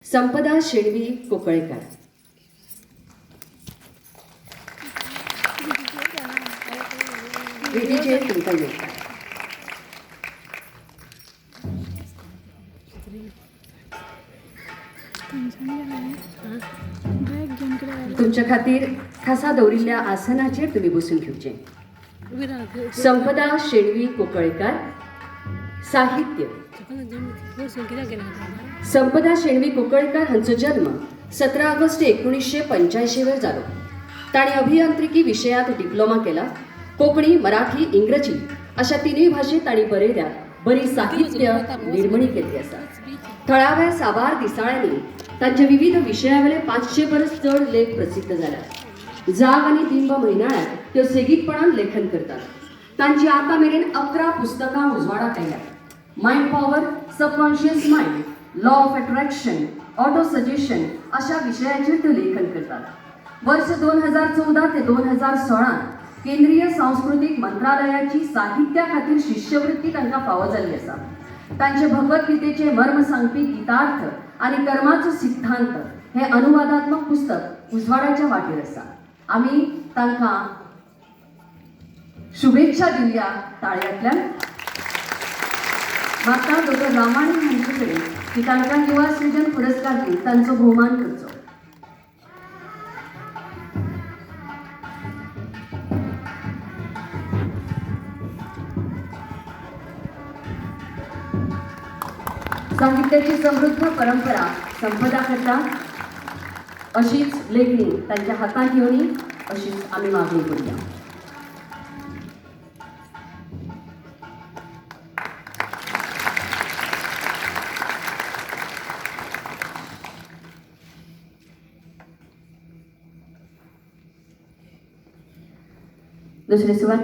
संपदा शेणवी कुंकळेकर. वेदीचेर तुमकां येवकार. बॅग घेवन कितें जालें? तुमच्या खातीर खासा दवरिल्ल्या आसनाचेर तुमी बसून घेवचें. संपदा शेणवी कुंकळेकर, साहित्य. संपदा शेणवी कुंकळकर हांचो जल्म 17 ऑगस्ट 1985 वर जालो. तांणी अभियांत्रिकी विशयांत डिप्लोमा केला. कोंकणी, मराठी, इंग्रजी अशा तिनूय भाशेंत तांणी बरयल्या बरी साहित्य निर्मणी केल्ली आसा. थळाव्या साबार दिसाळ्यांनी तांचे विविध विशयावेले 500 परस चड लेख प्रसिद्ध जाल्यात. जाग आनी बिंब म्हयनाळ्यात त्यो सेगीतपणान लेखन करतात. तांची आतां मेरेन 11 पुस्तकां उजवाडाक आयल्यात. Mind power, subconscious mind, law of attraction, auto suggestion अशा विशयाचेर त्यो लेखन करतात. वर्ष 2014 ते 2016 केंद्रीय सांस्कृतीक मंत्रालयाची साहित्या खातीर शिष्यवृत्ती तांकां फावो जाल्ली आसा. तांचे भगवद्गीतेचे मर्म सांगपी गीतार्थ आनी कर्माचो सिद्धांत हे अनुवादात्मक पुस्तक उजवाडाच्या वाटेर आसा. आमी तांकां शुभेच्छा दिवया ताळयांतल्यान. मागता डॉक्टर रामाणी हांचे कडेन की तांकां युवा सृजन पुरस्कार दिवन तांचो भोवमान करचो. साहित्याची समृद्ध परंपरा संपदा करता अशीच लेखणी तांच्या हातांत येवनी अशीच आमी मागणी करूया. दुसरी सुवात